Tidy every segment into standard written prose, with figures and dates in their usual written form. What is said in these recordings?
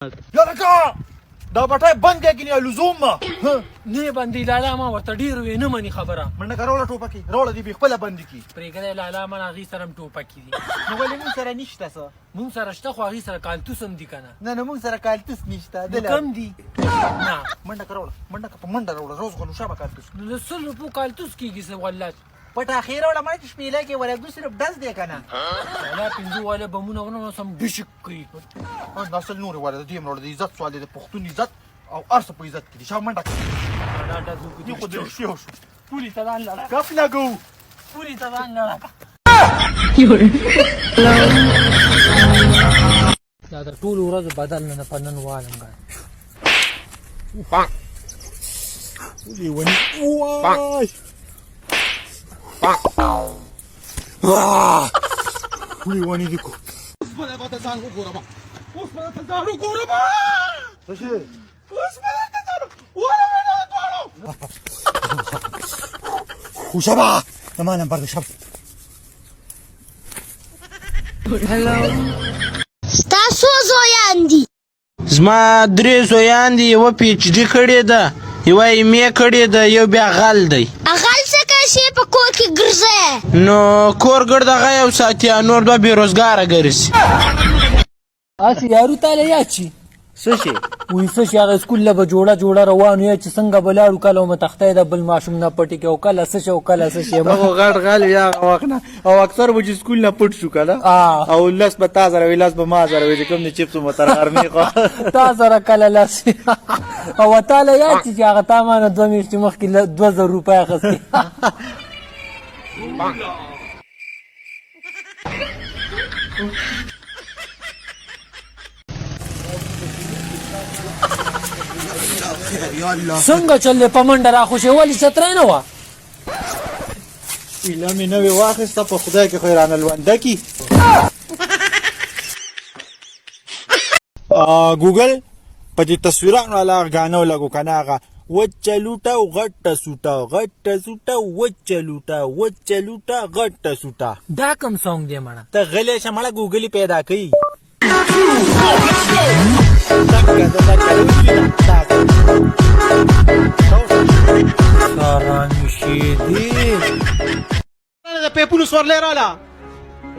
یاره دا بټای بند دی کني لزوم ما نه بندي لالا، ما ورته ډیر وې، نه مني خبره. منډه که راوړه، ټوپکې راوړه، دی بې خپله بندي کی. پرېږده لالا، ما هغې سره هم ټوپکې دي. نو ولې مونږ سره نشته څه؟ مونږ سره شته، خو هغې سره کالتوس هم دي که نه؟ نه نه، مونږ سره کالتوس نشته. نو کم دي نه. منډه که راوړه، منډه که په منډه راوړه، روز غلو شابه کالتوس. نو د 100 روپو کالتوس کېږي څه والله؟ پټه خیر راوړه، ما چې شپېله کې ورګو صرف ډز دی که نه. لالا، پنځو والا بمونه ونه سم ډشک کوي. دا اصل نورې والا د دې هم راوړه. د عزت سوال دی، د پښتون عزت او هر څه په عزت کې دي. شا منډه که. دا ډز وکړو. دې خو د رښتیا شو. پولې ته ځان لړه. کپ لګو. پولې ته ځان لړه. دا د ټولو ورځو بدل نه په نن والم ګان. لیونی وای، لیونی دي کو. اوس به ته ځان وګورم، اوس به ته ځان وګورم. څه شي؟ اوس به ته ځان وګورم دواړو. خوشبا زما نمبر دی شب. ستا څو زویان دي؟ زما درې زویان دي، یوه پی ایچ ډي کړې ده، یوه ایم ای کړې ده، یو بیا غل دی. غل څه کوي چې په کور کې ګرځي؟ نو کور ګرد هغه یو ساتي او نور دوه بې روزګاره ګرځي. هسې یارو، تاله یاد شي؟ څه شي؟ وایي څه شي، هغه سکول له به جوړه جوړه روان یو چې څنګه به لاړو، کله مو تختۍ د بل ماشوم نه پټې کړي او کله څه شي او کله څه شي. هغه غټ غل بیا هغه وخت نه، او اکثر به چې سکول نه پټ شو کنه او لس به تا سره وي، لس به ما سره وي، چې کوم دې چپس مو تر غرمې خو. تا سره کله لس او تاله یاد شي چې هغه تا ما نه 2 میاشتې مخکې 2000 روپۍ اخیستې؟ څنګه چل په منډه راخوشې؟ ولې چترۍ نه وه؟ ایله مې نوې واخیسته، په خدای کې خو یې رانه لونده کي. ګوګل، په دې تصویرانو والا غانه ولګو که نه، هغه وچه لوټه او غټه سوټه، غټه سوټه، وچه لوټه، وچه لوټه، غټه سوټه. دا کوم سونګ دی مړه؟ ته غلی شه مړه، ګوګل یې پیدا کوي. ساراني شیدې. د پیپونو سورلی راله،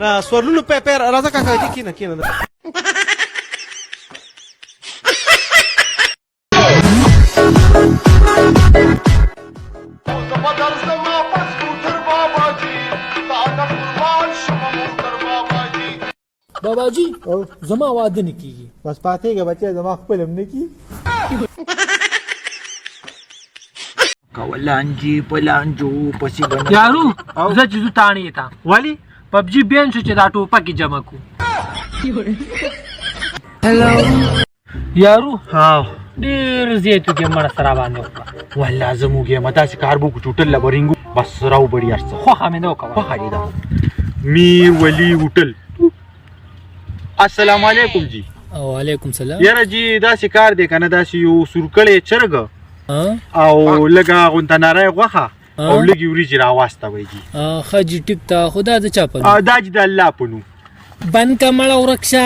را سورلونو پیپې راځه کاکا، دې کینه کینه. بابا جی، زما واده نه کیږي. بس پاتېږه بچی، زما خپل هم نه کیږي. کولانجی پلانجو پسې بنه. یارو، زه چې ځو تاڼې ته. ولی؟ پبجي بین شو چې دا ټوپکې جمع کو. یارو، ډېر زیات وږی، مړه سره باندې وکړه. والله زموږ یم، داسې کار بو کو چوټل لبرینګو بس راو بړی ارڅ. خوښه مې نه وکوه. خوښه دې ده. میر ولی هوټل، السلام علیکم جی. وعلیکم سلام. یاره جی، داسې کار دی کنه، داسې یو سورکړی چرګ او لږه غونته نری غوښه او لږې وریجې راواستوئ جي. ښه جي، ټیک ته خدا د چا په نوم؟ دا جي د الله په نوم. بند که مړه، ورک شه.